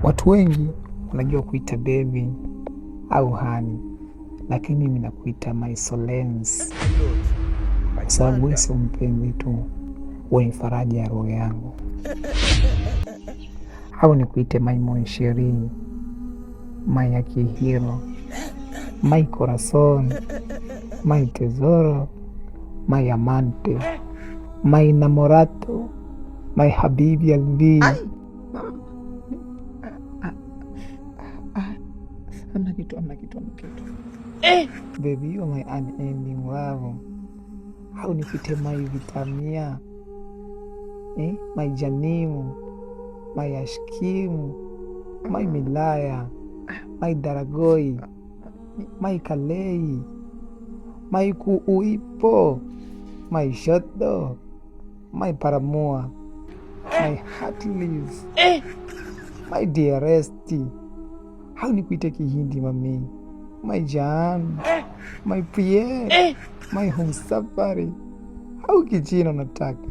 Watu wengi wanajua kuita baby au honey, lakini mimi nakuita my solence, kwa sababu wewe sio mpenzi tu, wewe ni faraja ya roho yangu. Au nikuite my mon chéri, my akihiro, my corazon, my tesoro, my amante, my enamorato, my habibi albi. Amna kitu, amna kitu, amna kitu. Baby, you are my unending love. Au nikuite my vitamia, eh? My janimu, my ashkimu, my milaya, my daragoi, my kalei, my kuuipo, my shoto, my paramua, my heartleaf, my dearest. Au nikuite Kihindi mami, my jaan, my prie, my home safari, au Kichina unataka,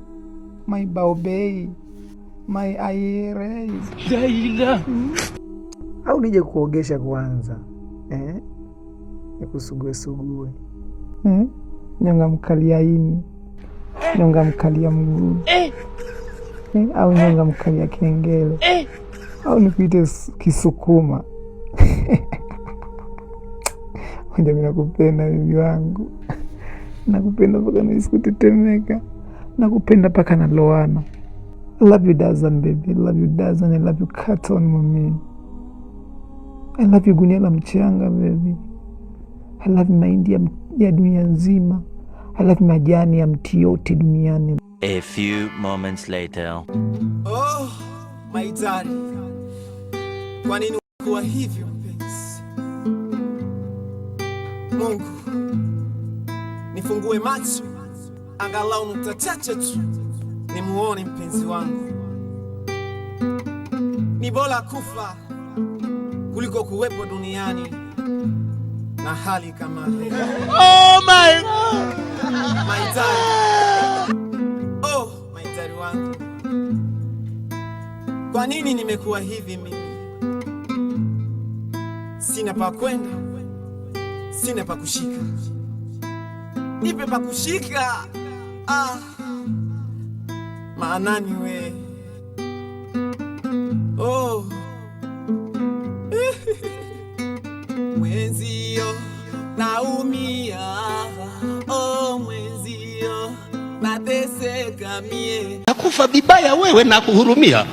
my baobei, my airei, au nije kuogesha kwanza, eh? Nikusuguesugue, eh? Nyonga mkalia ini, nyonga mkalia mguu, eh? Au nyonga mkalia kengele, au nikuite Kisukuma. Moja, mi nakupenda bibi wangu, nakupenda mpaka nahisi kutetemeka, nakupenda mpaka naloana. I love you dozen baby, I love you dozen, I love you carton mami, I love you gunia la mchanga baby, I love you mahindi ya dunia nzima, I love you majani ya mti yote duniani. A few moments later. Oh, my darling, kwa nini kuwa hivyo mpenzi? Mungu, nifungue macho angalau nukta chache tu nimuone mpenzi wangu. Ni bora kufa kuliko kuwepo duniani na hali kama hii. Oh my God. My darling. Oh, my darling wangu, kwa nini nimekuwa hivi mimi? Sina pa kwenda, sina pa kushika. Nipe pa kushika. Ah, maanani we. Oh. Mwenzio naumia, oh mwenzio nateseka mie. Nakufa vibaya wewe na kuhurumia.